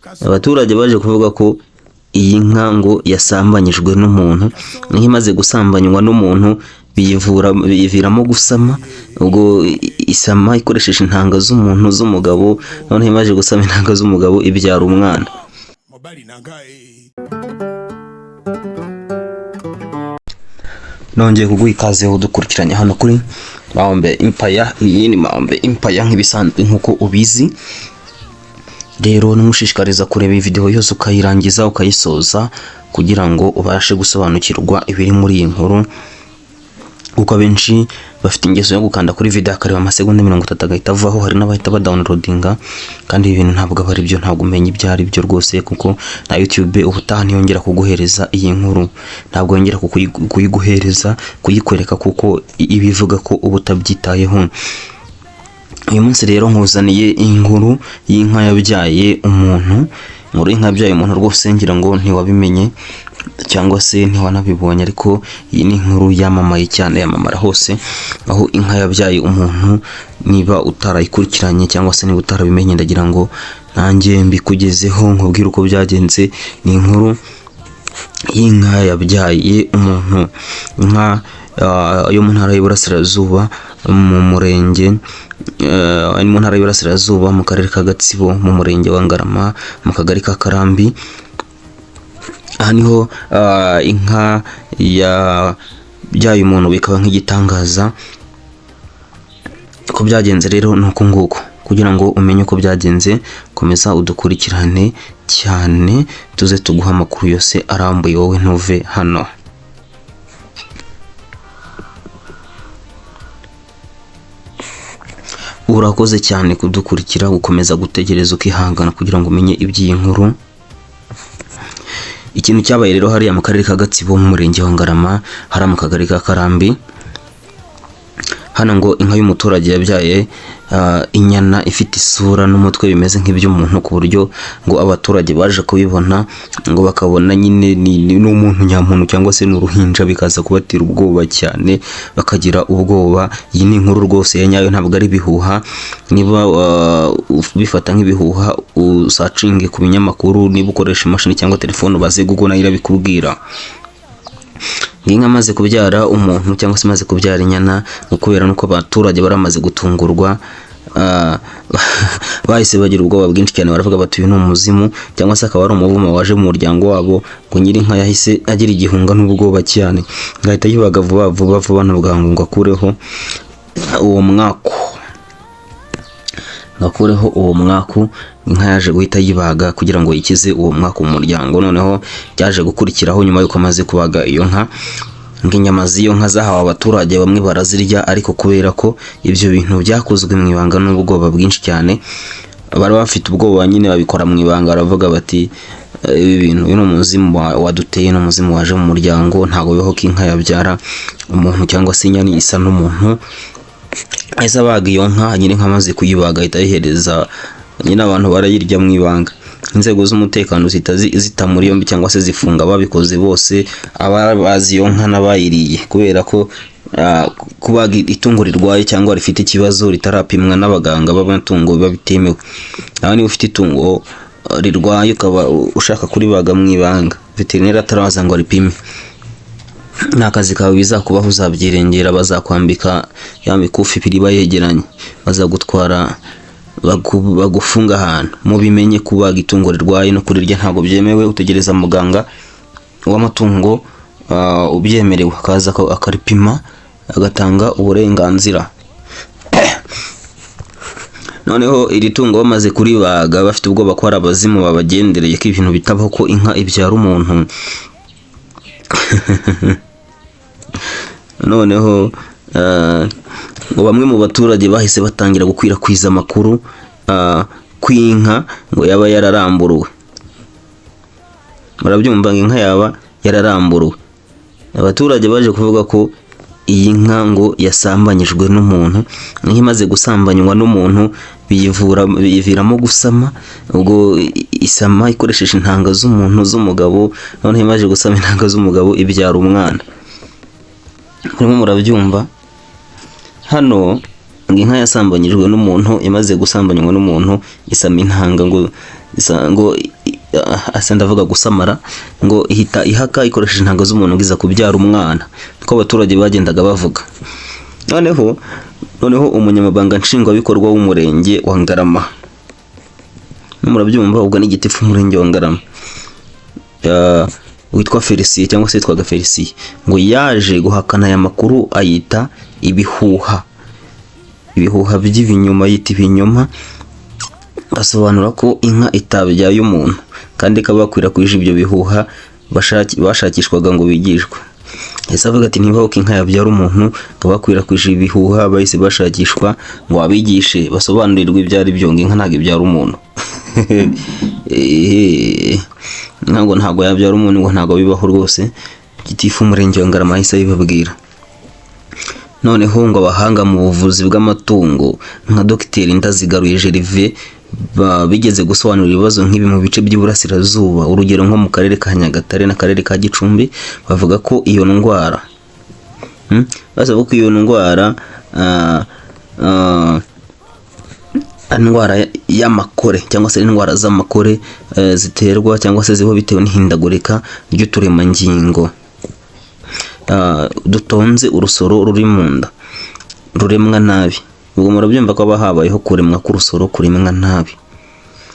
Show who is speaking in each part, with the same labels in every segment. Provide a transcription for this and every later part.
Speaker 1: Abaturage baje kuvuga ko iyi nka ngo yasambanyijwe n'umuntu. Inka imaze gusambanywa n'umuntu biyiviramo gusama. Ubwo isama ikoresheje intanga z'umuntu z'umugabo, noneho imaze gusama intanga z'umugabo ibyara umwana.
Speaker 2: Mobali na ngai.
Speaker 1: Nongeye kuguha ikaze udukurikiranye hano kuri Mahombe Empire. Iyi ni Mahombe Empire nk'ibisanzwe nk'uko ubizi. Rero numushishikariza kureba iyi video yose ukayirangiza ukayisoza kugira ngo ubashe gusobanukirwa ibiri muri iyi nkuru, kuko abenshi bafite ingeso yo gukanda kuri video akareba amasegonda 30 agahita avaho. Hari n'abahita badownloadinga, kandi ibi bintu ntabwo aba ari byo, ntabwo umenya ibyo ari byo rwose, kuko na YouTube ubutaha ntiyongera kuguhereza iyi nkuru, ntabwo yongera kuyiguhereza kuyikwereka, kuko ibivuga ko uba utabyitayeho. Uyu munsi rero nkuzaniye inkuru y'inka yabyaye umuntu. Inkuru y'inka yabyaye umuntu rwose ngira ngo ntiwabimenye cyangwa se ntiwanabibonye, ariko iyi ni inkuru yamamaye cyane, yamamara hose, aho inka yabyaye umuntu. Niba utarayikurikiranye cyangwa se niba utarabimenye, ndagira ngo nanjye mbikugezeho nkubwire uko byagenze. Ni inkuru y'inka yabyaye umuntu, inka yo mu ntara y'Iburasirazuba mu murenge ni mu ntara y'Iburasirazuba mu karere ka Gatsibo mu murenge wa Ngarama mu kagari ka Karambi. Aha niho inka yabyaye umuntu bikaba nk'igitangaza. Uko byagenze rero ni uku nguku. Kugira ngo umenye uko byagenze, komeza udukurikirane cyane, tuze tuguha amakuru yose arambuye, wowe ntuve hano. Urakoze cyane kudukurikira, gukomeza gutegereza ukihangana kugira ngo umenye iby'iyi nkuru. Ikintu cyabaye rero hariya mu karere ka Gatsibo mu murenge wa Ngarama, hariya mu kagari ka Karambi. Hano ngo inka y'umuturage yabyaye inyana ifite isura n'umutwe bimeze nk'iby'umuntu, ku buryo ngo abaturage baje kubibona ngo bakabona nyine ni umuntu nyamuntu cyangwa se ni uruhinja, bikaza kubatera ubwoba cyane, bakagira ubwoba. Iyi ni inkuru rwose ya nyayo, ntabwo ari ibihuha. Niba ubifata nk'ibihuha, usacinge ku binyamakuru, niba ukoresha imashini cyangwa telefone ubaze Google nayo irabikubwira. Inka amaze kubyara umuntu cyangwa se imaze kubyara inyana, ngo kubera nuko abaturage baramaze gutungurwa, bahise bagira ubwoba bwinshi cyane, baravuga bati uyu ni umuzimu cyangwa se akaba ari umuvumo waje mu muryango wabo. Ngo nyir'inka yahise agira igihunga n'ubwoba cyane, ngahita yibaga vuba vuba vuba na bwangu ngo akureho uwo mwaku, ngo akureho uwo mwaku. Inka yaje guhita yibaga kugira ngo yikize uwo mwaku mu muryango. Noneho byaje gukurikiraho nyuma y'uko amaze kubaga iyo nka, ngo inyama z'iyo nka zahawe abaturage, bamwe barazirya, ariko kubera ko ibyo bintu byakozwe mu ibanga n'ubwoba bwinshi cyane, bari bafite ubwoba nyine, babikora mu ibanga, baravuga bati ibi bintu, uyu ni umuzimu waduteye, ni umuzimu waje mu muryango, ntabwo bibaho ko inka yabyara umuntu cyangwa se inyana isa n'umuntu. Ahise abaga iyo nka, nyiri inka amaze kuyibaga ahita ayihereza nyine abantu barayirya mu ibanga. Inzego z'umutekano zihita zita muri yombi cyangwa se zifunga ababikoze bose, ababazi iyo nka n'abayiriye, kubera ko kubaga itungo rirwaye cyangwa rifite ikibazo ritarapimwa n'abaganga b'amatungo biba bitemewe. Nawe niba ufite itungo rirwaye ukaba ushaka kuribaga mu ibanga, veterineri ataraza ngo aripime, ni akazi kawe bizakubaho, uzabyirengera, bazakwambika ya mikufi ibiri iba yegeranye, bazagutwara bagufunga ahantu. Mubimenye, kubaga itungo rirwaye no kurirya ntabwo byemewe, utegereza muganga w'amatungo ubyemerewe akaza akaripima agatanga uburenganzira. Noneho iri tungo bamaze kuribaga bafite ubwoba ko hari abazimu babagendereye, ko ibintu bitabaho ko inka ibyara umuntu. Noneho ngo bamwe mu baturage bahise batangira gukwirakwiza amakuru kw'inka ngo yaba yararamburuwe. Murabyumva, ngo inka yaba yararamburuwe. Abaturage baje kuvuga ko iyi nka ngo yasambanyijwe n'umuntu. Inka imaze gusambanywa n'umuntu biyiviramo gusama. Ubwo isama ikoresheje intanga z'umuntu z'umugabo, noneho imaze gusama intanga z'umugabo ibyara umwana. Murimo murabyumva hano, ngo inka yasambanyijwe n'umuntu, imaze gusambanywa n'umuntu isama intanga ngo ngo asa ndavuga gusamara, ngo ihita ihaka ikoresheje intanga z'umuntu ngo iza kubyara umwana, niko abaturage bagendaga bavuga. Noneho umunyamabanga nshingwabikorwa w'umurenge wa Ngarama, murabyumva ubwo ni gitifu w'umurenge wa Ngarama, witwa Felicien cyangwa se witwaga Felicien, ngo yaje guhakana aya makuru, ayita ibihuha, ibihuha by'ibinyoma, yita ibinyoma, asobanura ko inka itabyaye umuntu, kandi ko abakwirakwije ibyo bihuha bashakishwaga ngo bigishwe. Yahise avuga ati niba ko inka yabyara umuntu, ngo abakwirakwije ibihuha bahise bashakishwa ngo abigishe basobanurirwe ibyo ari byo, ngo inka ntabwo ibyara umuntu. Ehe, ntabwo yabyara umuntu, ngo ntabwo bibaho rwose. Gitifu w'umurenge wa Ngarama yahise abibabwira. Noneho ngo abahanga mu buvuzi bw'amatungo nka Dogiteri Ndazigaruye Gervais bigeze gusobanura ibibazo nk'ibi mu bice by'Iburasirazuba, urugero nko mu karere ka Nyagatare n'akarere ka Gicumbi, bavuga ko iyo ndwara, bavuga ko iyo ndwara, indwara y'amakore cyangwa se indwara z'amakore, ziterwa cyangwa se zibaho bitewe n'ihindagurika ry'uturemangingo dutonze urusoro ruri mu nda ruremwa nabi. Ubwo murabyumva ko haba habayeho kuremwa k'urusoro kuremwa nabi,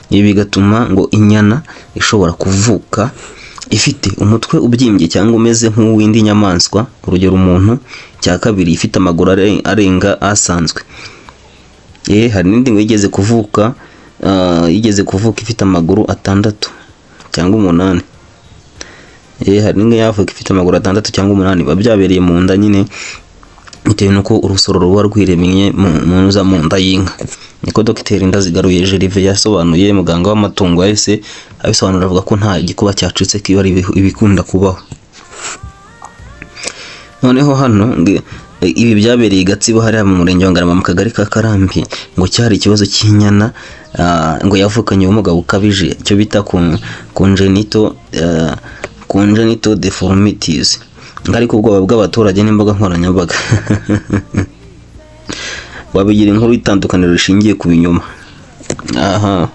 Speaker 1: ibi bigatuma ngo inyana ishobora kuvuka ifite umutwe ubyimbye cyangwa umeze nk'uw'indi nyamaswa, urugero umuntu. Cya kabiri, ifite amaguru arenga asanzwe. Hari n'indi ngo yigeze kuvuka ifite amaguru 6 cyangwa 8. Hari n'indi yavuka ifite amaguru 6 cyangwa 8, biba byabereye mu nda nyine, bitewe n'uko urusoro ruba rwiremye mu nda y'inka. Niko Dogiteri Ndazigaruye Gervais yasobanuye, muganga w'amatungo yahise abisobanura, avuga ko nta gikuba cyacitse, ko ari ibikunda kubaho. Noneho hano ibi byabereye i Gatsibo hariya mu murenge wa Ngarama mu kagari ka Karambi, ngo cyari ikibazo cy'inyana, ngo yavukanye ubumuga bukabije, icyo bita congenital deformities, ngo ariko ubwoba bw'abaturage n'imbuga nkoranyambaga wabigira inkuru y'itandukaniro rishingiye ku binyoma. Aha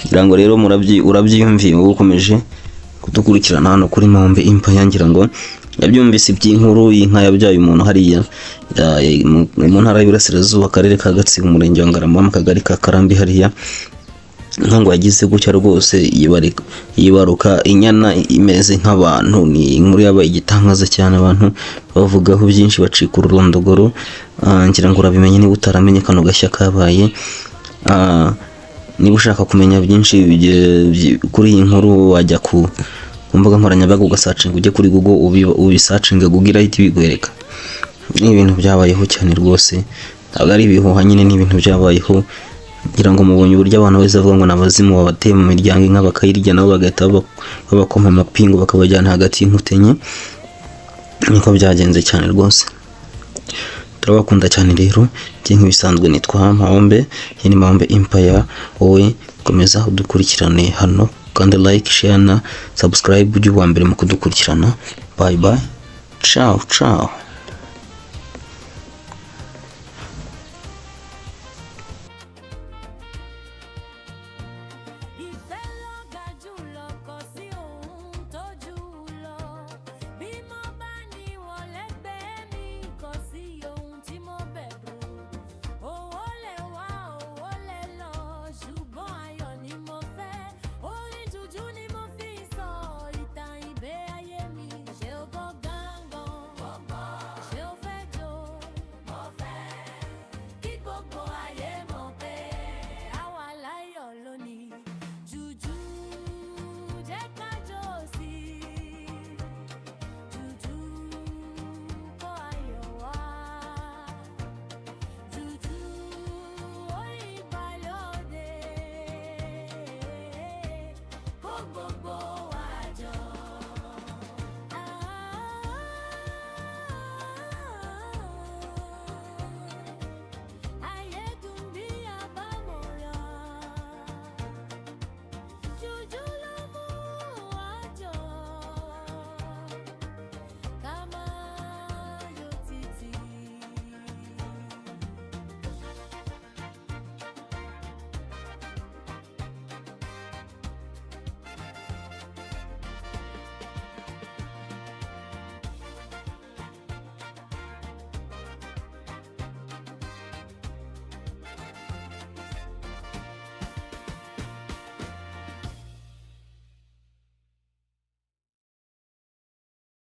Speaker 1: ngira ngo rero urabyiyumviye, wowe ukomeje kudukurikirana hano kuri Mahombe Empire, ngira ngo yabyumvise iby'inkuru y'inka yabyaye umuntu hariya mu ntara y'Iburasirazuba, akarere ka Gatsibo, umurenge wa Ngarama, mu kagari ka Karambi hariya. Inka ngo yagize gutya rwose yibaruka inyana imeze nk'abantu. Ni inkuru yabaye igitangaza cyane, abantu bavugaho byinshi, bacika ururondogoro. Ngira ngo urabimenye niba utaramenye kano gashya kabaye. Niba ushaka kumenya byinshi kuri iyi nkuru, wajya ku mbuga nkoranyambaga ugasearchinga, ujye kuri Google ubisearchinga, Google irahita ibigwereka. Ni ibintu byabayeho cyane rwose, ntabwo ari ibihuha nyine, ni ibintu byabayeho. Ngira ngo mubonye uburyo abantu bose bavuga ngo ni abazimu babateye mu miryango, inka bakayirya, nabo bagahita babakoma amapingu bakabajyana hagati y'inkuta enye. Niko byagenze cyane rwose. Turabakunda cyane rero. Njye nk'ibisanzwe nitwa Mahombe, iyi ni Mahombe Empire. Wowe komeza udukurikirane hano kandi like, share na subscribe, ujye uwa mbere mu kudukurikirana. Bye bye, ciao ciao.
Speaker 3: Ìfẹ́ ló ga jù lọ, kò sí ohun tó jù lọ. Bí mo bá ní wọn lẹ́gbẹ̀ẹ́ mi, kò sí ohun tí mo bẹ̀rù. Owó lè wá, owó lè lọ, ṣùgbọ́n ayọ̀ ni mo fẹ́. Orin jùjú ni mo fi sọ ìtàn ìgbé ayé mi. Ṣé o gbọ́ gángan? Ṣé o fẹ́ jó? Mo fẹ́. Kí gbogbo ayé mọ̀ pé àwa láyọ̀ lónìí. Jùjú jẹ́ ká jó sí i. Jùjú kó ayọ̀ wá. Jùjú orí ìgbàlódé. Kó gbogbo